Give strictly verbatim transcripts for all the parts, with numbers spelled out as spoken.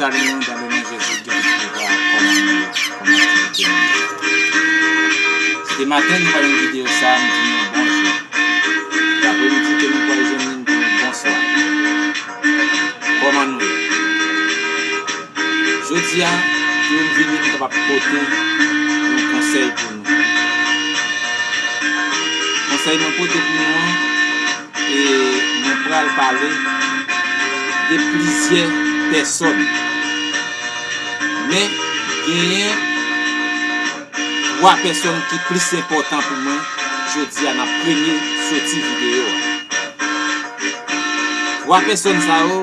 Salut nou, dans le nom de Jésus, gen tout pouvwa, kòman nou ye, kòman aktivite nou ye. Si te maten nou pa jwenn videyo sa, m di nou bonjou. Dapremidi ke nou pral jwenn li, m di nou bonswa. Kòman nou ye? Jodi a, pou m vini, m kapab pote yon konsèy pou nou. Konsèy mwen pote pou nou an, e mwen pral pale de plizyè pèsòn. Men, genyen twa pèsòn ki plis enpòtan pou mwen jodi a nan premye soti videyo a. Twa pèsòn sa yo,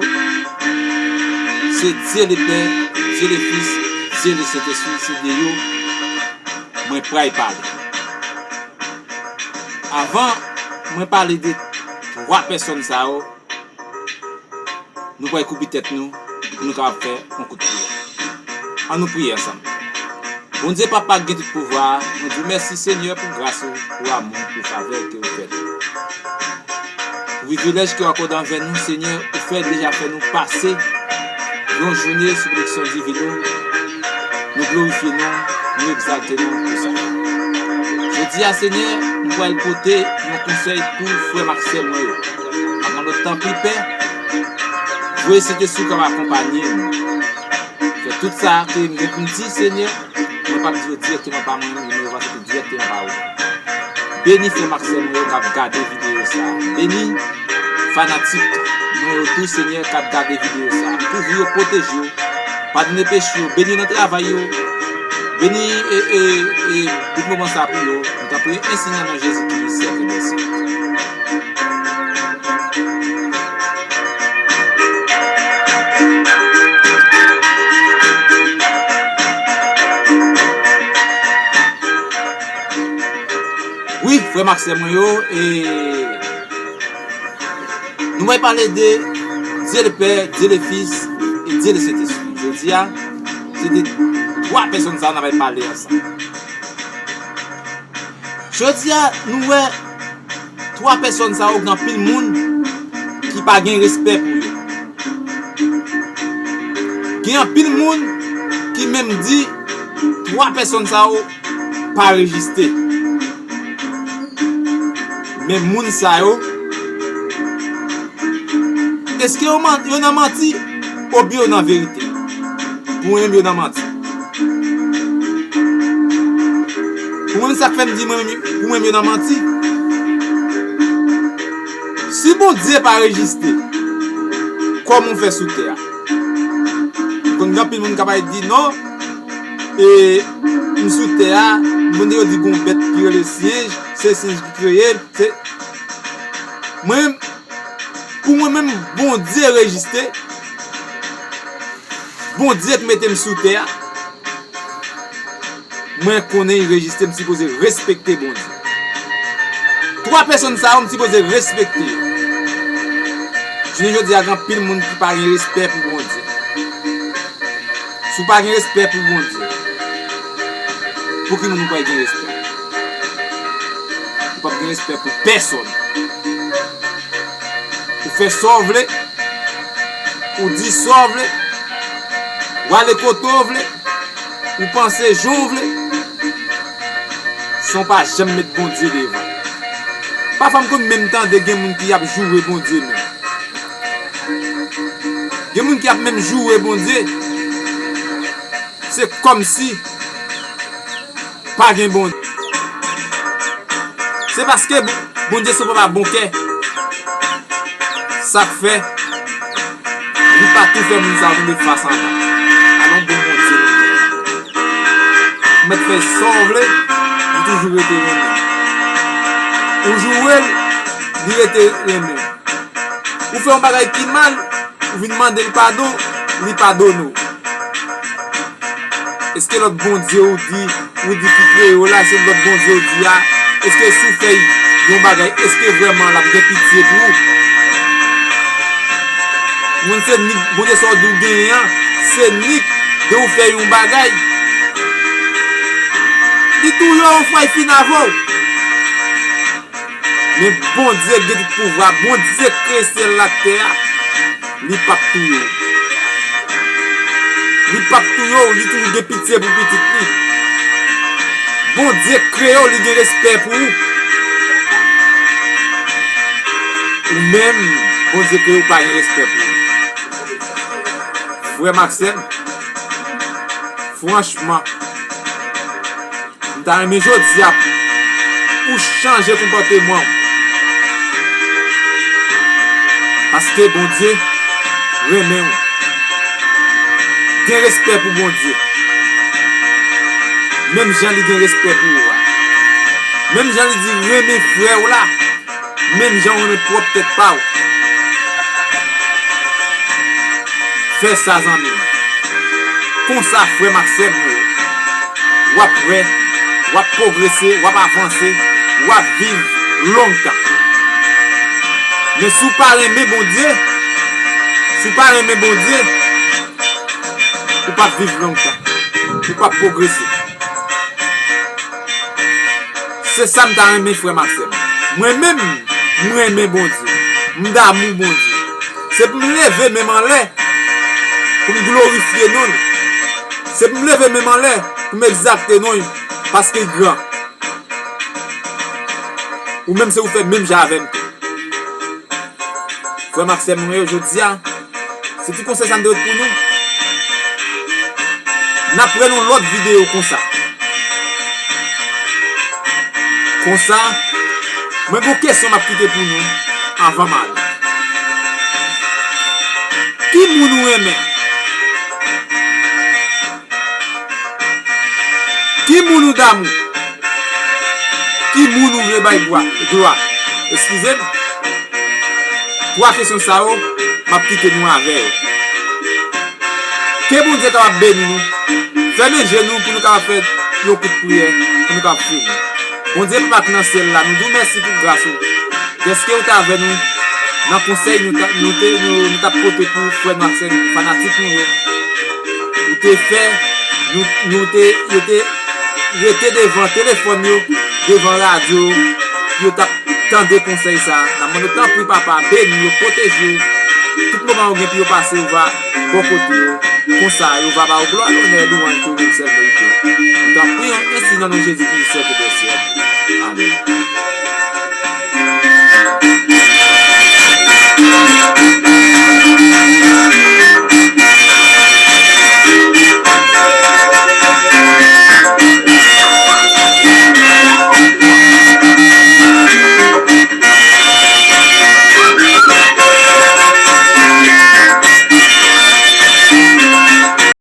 se Dye le Pè, Dye le Fis, Dye le Sentespri, se de yo mwen pral pale. Avan mwen pale de twa pèsòn sa yo, nou pral kouvri tèt nou pou nou kapab fè yon kout priyè. An nou priye ansanm. Bondye Papa ki gen tout pouvwa a, mwen di w mèsi, Senyè, pou gras ou, pou amou, pou favè ke ou fè nou. Pou privilèj ke w akòde anvè nou, Senyè, ou fè deja fè nou pase yon jounen sou pwoteksyon divin ou. Nou glorifye non w, nou egzalte non w pou sa. Jodi a, Senyè, m pral pote yon konsèy pou frè m ak sè mwen yo. Pa gen lòt tanpri, Pè, voye Sentespri w k ap akonpanye nou. Fè tout sa ke m gen pou m di, Senyè, mwen p ap di yo dirèkteman pa mwen menm, men yo va soti dirèkteman pa ou. Beni frè m ak sè mwen yo k ap gade videyo sa a. Beni fanatik mwen yo tou, Senyè, k ap gade videyo sa a. Kouvri yo, pwoteje yo, padone peche yo, beni yo nan travay yo, beni, e, e, e, bout moman sa a pou yo. Nou ta priye ensi nan non Jezi ki sèl e mèsi. Wi, frè m ak sè mwen yo, e nou pral pale de Dye le Pè, Dye le Fis e Dye le Sentespri. Jodi a, se de twa pèsòn sa a n ap pale ansanm. Jodi a, nou wè twa pèsòn sa yo, gen anpil moun ki pa gen respè pou yo. Gen anpil moun ki menm di twa pèsòn sa yo pa rejiste. Men moun sa yo, èske yo man-, yo nan manti oubyen yo nan verite? Pou mwen menm, yo nan manti. Pou mwen, sa k fè m di mwen menm, pou mwen menm, yo nan manti. Si Bondye pa rejiste, kòman w fè sou tè a? Konn gen anpil moun k ap di, "Non, e, m sou tè a, m konn yo di gon bèt ki rele syenj, se syenj ki kreye m, se," mwen, pou mwen menm, Bondye rejiste. Bondye k mete m sou tè a. Mwen konnen li rejiste, m sipoze respekte Bondye. Twa pèsòn sa yo, m sipoze respekte yo. Jounen jodi a, gen anpil moun ki pa gen respè pou Bondye. Si w pa gen respè pou Bondye, pou ki moun ou pral gen respè? Ou p ap gen respè pou pèsòn. Ou fè sa w vle, ou di sa w vle, ou ale kote w vle, ou panse jan w vle, san w pa janm met Bondye devan. Pafwa m konn menm tande gen moun ki ap joure Bondye menm. Gen moun ki ap menm joure Bondye. Se kòmsi pa gen Bondye. Se paske Bon-, Bondye se yon papa bon kè. Sa k fè li pa tou fè moun sa yo tonbe fas anba. Alon bon Bondye. Ou mèt fè sa w vle, li toujou rete renmen w. Ou joure l, li rete renmen w. Ou fè yon bagay ki mal, ou vin mande l padon, li padone w. Èske lòt Bondye ou di, ou di ki kreye w la, se lòt Bondye ou di a? Èske si w fè yon bagay, èske vrèman l ap gen pitye pou ou? Ou konn se nik, Bondye sa w di w genyen an, se nik de ou fè yon bagay. Li touye w yon fwa, li fin avè w. Men Bondye gen tout pouvwa, Bondye k kreye syèl la ak tè a, li p ap touye w. Li p ap touye w, li toujou gen pitye pou pitit li. Bondye kreye w, li gen respè pou ou. Ou menm, Bondye kreye w pa gen respè pou ou. Frè m ak sè m, franchman, m ta renmen jodi a pou w chanje konpòteman w. Paske Bondye renmen w. Gen respè pou Bondye. Menm jan li gen respè pou ou a. Menm jan li di renmen frè w la. Menm jan w renmen pwòp tèt pa w. Fè sa, zanmi m. Konsa, frè m ak sè m yo, w ap wè, w ap pwogrese, w ap avanse, w ap viv lontan. Men si w pa renmen Bondye, si w pa renmen Bondye, ou p ap viv lontan. Ou p ap pwogrese. Se sa m ta renmen, frè m ak sè m. Mwen menm, m renmen Bondye. M damou Bondye. Se pou m leve men m anlè, pou m glorifye non l. Se pou m leve men m anlè, pou m egzalte non l, paske l gran. Ou menm, se ou fè menm jan avè m tou. Frè m ak sè m mwen yo, jodi a, se ti konsèy sa m te ret pou nou. N ap wè nan lòt videyo konsa. Konsa, mwen gon kesyon m ap kite pou nou anvan m ale. Ki moun ou renmen? Ki moun ou damou? Ki moun ou vle bay glwa? Eskize m. Twa kesyon sa yo, m ap kite nou avè yo. Ke Bondye kapab beni nou. Fèmen je nou pou nou kapab fè yon kout priyè, pou nou kapab fini. Bondye Papa k nan syèl la, nou di w mèsi pou gras ou. Dèske ou t avè nou nan konsèy nou ta, nou te, nou, nou t ap pote pou frè nou ak sè nou, pou fanatik nou yo. Ou te fè, nou, nou te, yo te rete devan telefòn yo, devan radyo, pou yo t ap tande konsèy sa a. N ap mande w, tanpri, Papa, beni yo, pwoteje yo. Tout moman yo gen pou yo pase, yo va bò kote yo. Konsa, yo va ba w glwa, lonnè, louwanj ke ou menm sèl merite. Nou t ap priye ensi nan non Jezi ki sèl ke dèsyèl. Amèn.